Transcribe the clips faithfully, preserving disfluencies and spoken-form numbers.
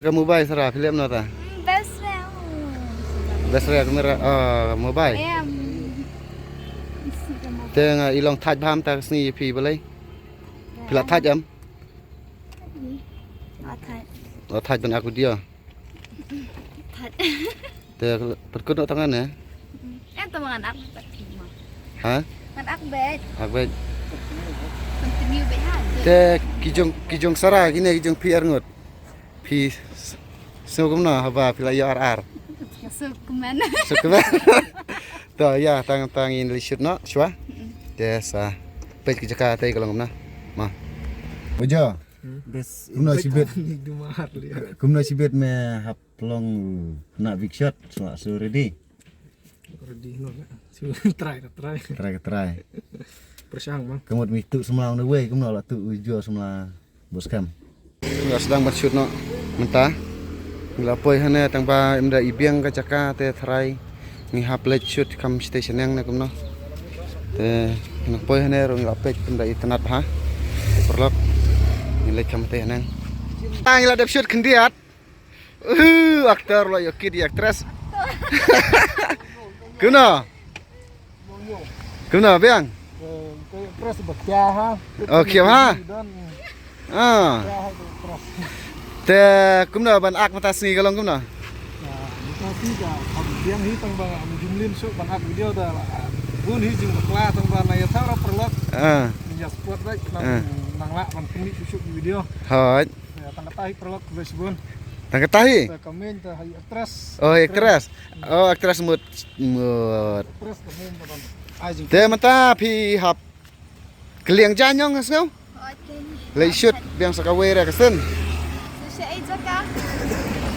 Ka mobile Sara, phi leh kumno ta? Best friend. Best friend ka mera, ah, mobile. Em. Te nga i long thait bha mynta ka sngi ïa phi balei? Phi la thait em? Thait. Oh, thait ban ak video. Thait. Te pynkut noh tang ne? Em, tang ngan ak beit. Ha? Ngan ak beit. Ak beit. Continue beit ha. Te ki jong, ki jong Sara kine ki jong phi ar ngut. Phi s-, sngew kumno haba phi la ïoh ar ar? Sngew kmen. Sngew kmen. To ïa tang tang ngin leit shoot noh shuwa. Te sa peit ki jaka te ka long kumno. Ma. Ujo. Best. Kumno shibit? Kumno shibit me hap long na big shot, so, so ready. Ready noh. Try, try. Try, try. Pyrshang ma. Ka mut me tuh samla on the way, kumno la tuh ujo samla bos kam. Nga sdang ban shoot noh mynta. Ngi la poi hangne tang ba ym da i biang ka jaka te tharai ngi hap leit shoot kham station ne kumno. Te ngi la poi hangne ruh ngi la peit ym da i tynnat bha. Paralok. Ngi leit kham te hangne. Ah, ngi la dep shoot khyndiat. Uh, actor lo yo kid actress. Kumno? Kumno biang? Press ba kya ha? Oh, kya ha? Ah. Te kumno ban ak mynta sngi ka long kumno? Mynta sngi ka biang hi tang ba am jumlin suk ban ak video da. Bun hi jing bakla tang ba na ya thara paralok. Ah. Ya sport ba nang la ban pynmih suk video. Hoi. Tang kata hi paralok bes bun. Tang kata hi? Ka main ta hi actress. Oh, actress. Oh, actress mut. Mut. Actress ka main ta ban. Ai jing. Te mynta phi hap kylliang jaiñ ong sngew? Leit shoot biang sa kawei re ka sien.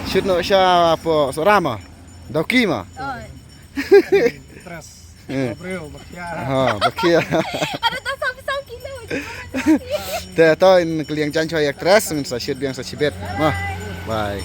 Shoot noh sha po Sorama. Dawki ma. Actress. Eh. Briew ba khia. Ha, ba khia. Ada tak sampai satu kilo. Te to in kylliang jaiñ sha actress ngin sa shoot biang sa shibit. Ma. Bye.